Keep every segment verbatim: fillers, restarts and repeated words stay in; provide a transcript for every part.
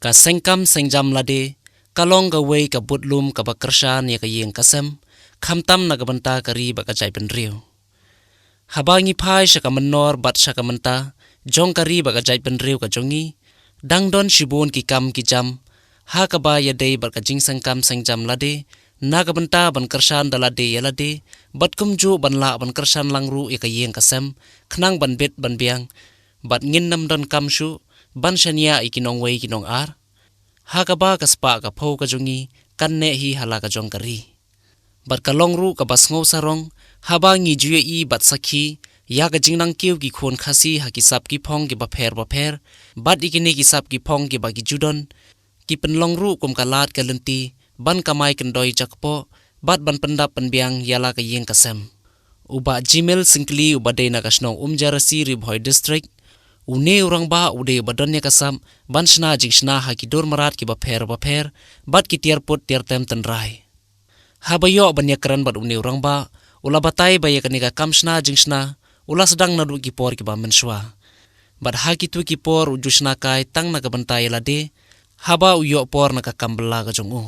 Ka sengkam sengjam lade ka long kawei ka butlum kaba kyrshan ïa ka ïing ka sem, khamtam na ka bynta ka ri bad ka jaitbynriew. Haba ngi phai sha ka mynnor bad sha ka mynta jong ka ri bad ka jaitbynriew ka jong ngi, dang don shibun ki kam ki jam ha kaba ïadei bad ka jingsengkam sengjam lade, na ka bynta ban kyrshan da lade ïa lade, bad kumjuh ban lah ban kyrshan lang ruh ïa ka ïing ka sem, khnang ban bit ban biang, bad ngin ym donkam shuh ban shaniah ïa ki nongwei ki nongar. Ha kaba ka spah ka phew ka jong ngi kan neh hi ha la ka jong ka ri. Bad ka long ruh kaba sngew sarong haba ngi ju ïohi bad sakhi ïa ka jingnang kiew ki khun Khasi ha ki sap ki phong kiba pher ba pher, bad ïa kine ki sap ki phong kiba ki ju don, ki pynlong ruh kum ka lad ka lynti ban kamai kyndoi jakpoh, bad ban pyndap pynbiang ïa la ka ïing ka sem. U Bah Jimel Syngkli uba dei na ka shnong Umjerasi, Ri Bhoi District, une u rangbah u dei uba don ïa ka sap ban shna jingshna ha ki dur mrad kiba pher ba pher, bad ki tiar put tiar tem tynrai. Haba ïoh ban ïakren bad une u rangbah, u la batai ba ïa kane ka kam shna jingshna u la sdang naduh ki por kiba mynshuwa. Bad ha kito ki por u ju shna kai tang na ka bynta ïa lade, haba u ïoh por na ka kam bylla ka jong u.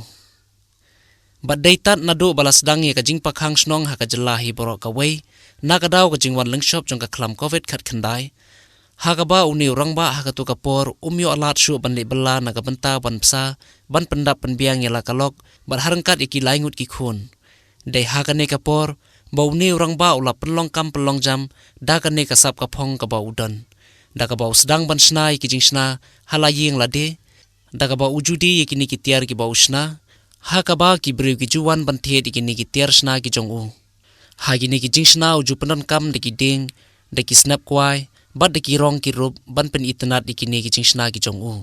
Bad dei tad naduh ba la sdang ïa ka jingpakhang shnong ha ka jylla hi baroh kawei, na ka daw ka jingwan lyngshop jong ka khlam Covid khatkhyndai, ha kaba une u rangbah ha kato ka por um ïoh lad shuh ban leit bylla na ka bynta ban bsa, ban pyndap pynbiang ïa la ka lok, bad ha ryngkat ïa ki lai ngut ki khun. Dei ha kane ka por ba une u rangbah u la pynlong kam pynlong jam da kane ka sap ka phong kaba u don, da kaba u sdang ban shna ïa ki jingshna ha la ïing lade, da kaba u ju die ïa kine ki tiar kiba u shna, ha kaba ki briew ki ju wan ban thied ïa kine ki tiar shna ki jong u. Ha kine ki jingshna u ju pyndonkam da ki dieng, da ki snep kwai, bad da ki rong ki rup ban pynitynnad ïa kine ki jingshna ki jong u.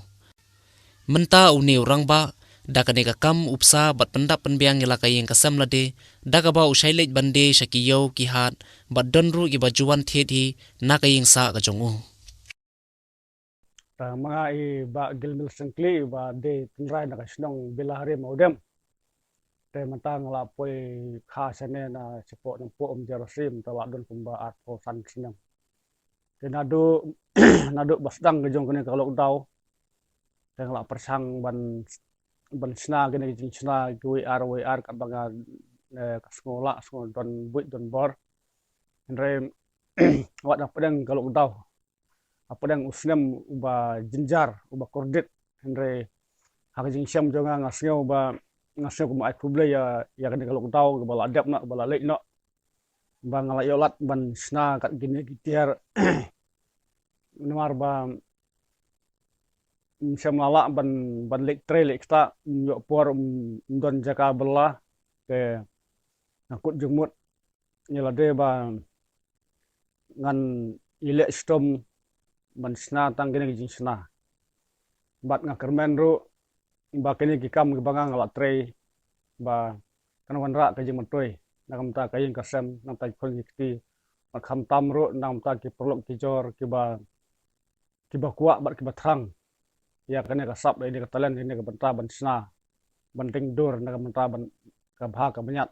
Mynta une u rangbah da kane ka kam u bsa bad pyndap pynbiang ïa la ka ïing ka sem lade, da kaba u shai leit ban die sha ki ïew ki hat, bad don ruh kiba ju wan thied hi na ka ïing sah ka jong u. Te ma nga i Bah Gilmil Syngkli, ba dei tynrai na ka shnong Bilahari Mawdem. Te mynta nga la poi kha shane na shapoh Nongpoh Umjerasi, mynta la don kumba arphew san snem. Te naduh, naduh ba sdang ka jong kane ka lockdown, te nga la pyrshang ban, ban shna kine ki jingshna kiwei ar wei ar katba nga, eh, ka sngew lah, sngew don buit don bor. Hynrei wat hapdeng ka lockdown, hapdeng u snem uba jynjar, uba kordit, hynrei ha ka jingshem jong nga, nga sngew ba, nga sngew kumba ai khublei ïa, ïa kane ka lockdown kaba la dep noh, kaba la leit noh, ba nga la ïoh lad ban shna kat kine ki tiar. Namar ba ym shym la lah ban, ban leit trei leit ktah, ym ïoh por, ym, ym don jaka bylla. Te nga kut jingmut ïa lade ba ngan ïaleh shitom ban shna tang kine ki jingshna. Bad nga kyrmen ruh ba kine ki kam kiba nga, nga la trei ba kan wanrah ka jingmyntoi na ka bynta ka ïing ka sem, na ka bynta ki khun ki kti, bad khamtam ruh na ka bynta ki paralok ki jor kiba, kiba kwah bad kiba thrang ïa kane ka sap, ïa kane ka talent, ïa kane ka bynta ban shna, ban deng dur na ka bynta ban, ka bha ka bniat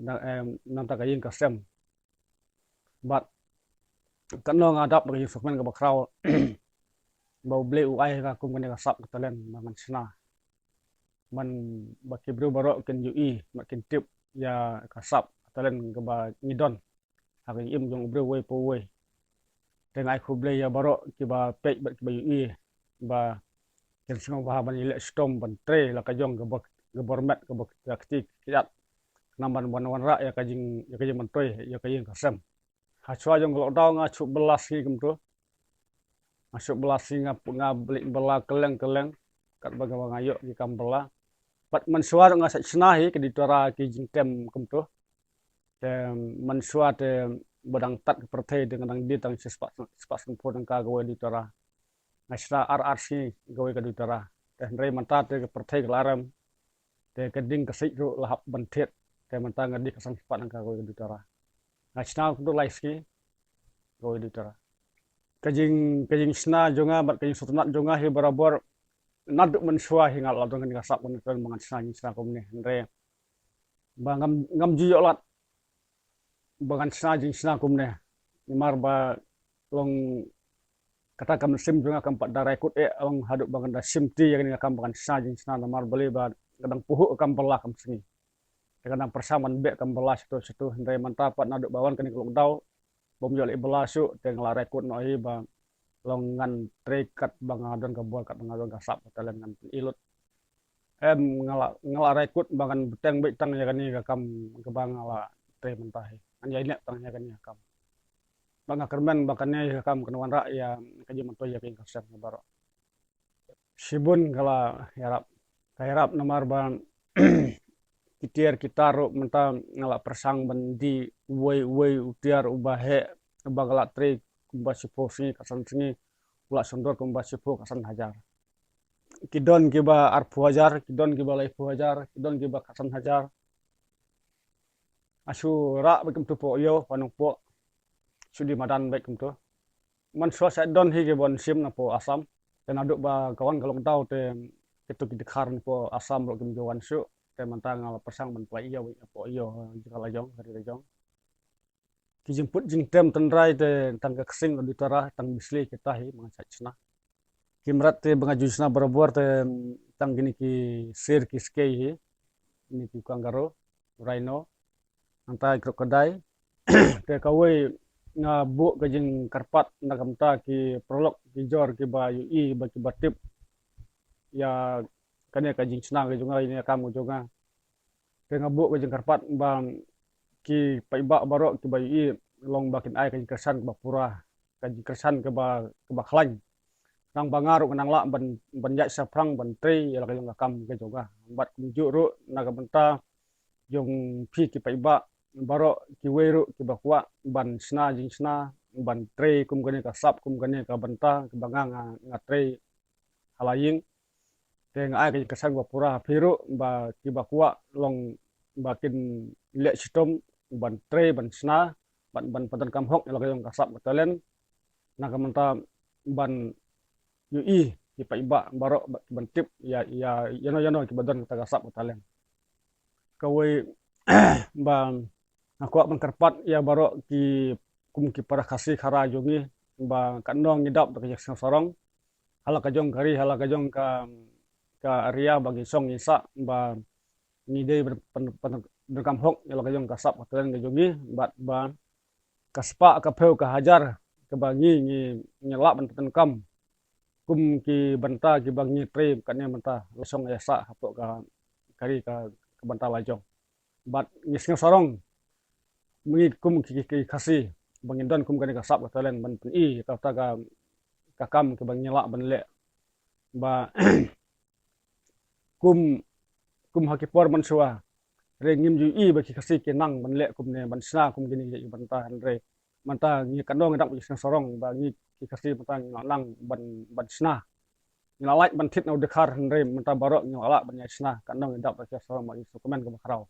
na, em, na ka bynta ka ïing ka sem. Bad katno nga dap da ka jingsngewkmen kaba khraw ba U Blei u ai ha nga kum kane ka sap ka talent ba ngan shna. Ban ba ki briew baroh kin ïohi, ba kin tip ïa ka sap ka talent kaba ngi don ha ka jingim jong u briew uwei pa uwei. Te nga ai khublei ïa baroh kiba peit bad kiba ïohi, ba kin sngewbha ban ïaleh shitom ban trei la ka jong kaba, kaba rmet, kaba kti kjat, khnang ban, ban wanrah ïa ka jing, ïa ka jingmyntoi ïa ka ïing ka sem. Ha shuwa jong ka lockdown nga shu bylla sngi kumto. Nga shu bylla sngi, nga, nga leit bylla kylleng kylleng katba nga ïoh ki kam bylla. Bad mynshuwa ruh nga shait shna hi ka Deutera ki jingtem kumto. Te mynshuwa te ba dang tad ka pyrthei te nga dang die tang shispah, shispah sanphew tyngka kawei ka Deutera. Nga shna ar ar sngi kawei ka Deutera. Te hynrei mynta te ka pyrthei ka la rem, te ka ding ka siej ruh la hap ban thied. Te mynta nga die khatsan spah tyngka kawei ka Deutera. Nga shna kumto lai sngi kawei ka Deutera. Ka jing, ka jingshna jong nga bad ka jingsngewtynnat jong nga hi barabor naduh mynshuwa hi nga la don kane ka sap, kane ka talent ba ngan shna jingshna kumne. Hynrei ba ngam, ngam ju ïoh lad ba ngan shna jingshna kumne. Namar ba long Kata ka mynsiem jong nga kam pat da rai kut eh, ong haduh ba ngan da shim ti ïa kane ka kam ba ngan shna jingshna namar balei ba ka dang puhuh ka kam bylla kam sngi. Te ka dang pyrshang ban beh ka kam bylla shatu shatu, hynrei mynta pat naduh ba wan kane ka lockdown bym ïoh leh bylla shuh, te nga la rai kut noh hi ba long ngan trei katba nga don ka bor, katba nga don ka sap ka talent ngan pyni lut. Em, nga la, nga la rai kut ba ngan bteng beit tang ïa kane ka kam kaba nga la trei mynta hi. Ngan ïai leh tang ïa kane ka kam. Ba nga kyrmen ba kane ka kam kan wanrah ïa ka jingmyntoi ïa ka ïing ka sem baroh. Shibun ka la ïarap. Ka ïarap namar ba ki tiar ki tar ruh mynta nga la pyrshang ban die uwei uwei u tiar uba heh, uba ka la trei kumba shiphew sngi ka san sngi, u la sngewdor kumba shiphew ka san hajar. Ki don kiba arphew hajar, ki don kiba laiphew hajar, ki don kiba ka san hajar. Nga shu rah beit kumtu hapoh ïew, ha Nongpoh. Shu die madan beit kumtu. Mynshuwa sa don hi kiba wan shim napoh Assam. Te naduh ba ka wan ka lockdown te kito ki dkhar napoh Assam ruh kim ju wan shuh. Te mynta nga la pyrshang ban pynlait ïew beit hapoh ïew jong ka la jong, ka ri la jong. Ki jingput jingtem tynrai te tang ka ksing ka dutara, tang bislei kita hi ma nga shait shna. Ki mrad te ba nga ju shna barabor te tang kine ki sher ki skei hi. Kine ki kangaroo, rhino, nangta ki crocodile. Te kawei nga buh ka jingkyrpad na ka bynta ki paralok ki jor kiba ïohi ba kiba tip ïa kane ka jingshna ka jong nga, ïa kane ka kam ka jong nga. Te nga buh ka jingkyrpad ba ki paidbah baroh kiba ïohi long ba kin ai ka jingkyrshan kaba pura, ka jingkyrshan kaba, kaba khlaiñ. Khnang ba nga ruh ngan nang lah ban, ban ïaid shaphrang ban trei ïa la ka jong ka kam ka jong nga. Bad kumjuh ruh na ka bynta jong phi ki paidbah baroh, kiwei ruh kiba kwah ban shna jingshna, ban trei kum kane ka sap, kum kane ka bynta kaba nga, nga, nga trei ha la ïing. Te nga ai ka jingkyrshan kaba pura ha phi ruh ba kiba kwah long ba kin leh shitom ban trei, ban shna, ban, ban pyndonkam hok ïa la ka jong ka sap ka talent. Na ka bynta ban ïohi ki paidbah baroh ba, ban tip ïa, ïa, ïano ïano kiba don kata ka sap ka talent. Kawei ba nga kwah ban kyrpad ïa baroh ki, kum ki para Khasi Khara jong ngi, ba katno ngi dap da ka jingsngew sarong ha la ka jong ka ri, ha la ka jong ka, ka area ba ngi shong ngi sah, ba ngi dei ban pyn, pyn, pyndonkam hok ïa la ka jong ka sap ka talent ka jong ngi, bad ba ka spah ka phew ka hajar kaba ngi, ngi, ngi lah ban pyndonkam kum ki bynta kiba ngi trei kane mynta, la shong la sah hapoh ka, ka ri ka, ka bynta la jong. Bad ngi sngew sarong ngi kum ki, ki, ki Khasi ba ngi don kum kane ka sap ka talent ban pyni kata ka, ka kam kaba ngi lah ban leh. Ba kum, kum ha ki por mynshuwa, hynrei ngim ju ïohi ba ki Khasi ki nang ban leh kumne, ban shna kum kine ki bynta, hynrei mynta ngi katno ngi dap ki sngew sarong ba ngi ki Khasi mynta ngi la nang ban, ban shna. Ngi la lait ban thied na u dkhar, hynrei mynta baroh ngi la lah ban ïa shna, katno ngi dap ki sngew sarong ba ngi sngewkmen kaba khraw.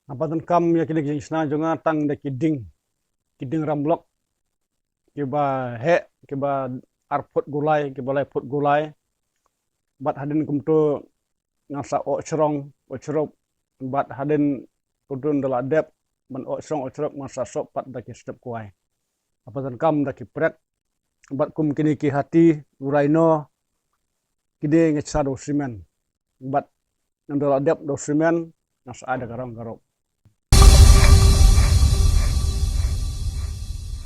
Nga pyndonkam ïa kine ki jingshna jong nga tang da ki dieng, ki dieng ramlok kiba heh, kiba ar phut gulai, kiba lai phut gulai. Bad hadien kumtu nga sa oh shrong, oh shrup. Bad hadien kumtu ynda la dep ban oh shrong, oh shrup, nga sa sop pat da ki step kwai. Nga pyndonkam da ki prek. Bad kum kine ki hati, u rhino, kine nga shna da u simen. Bad ynda la dep da u simen, nga sa ai da ka rong ka rop.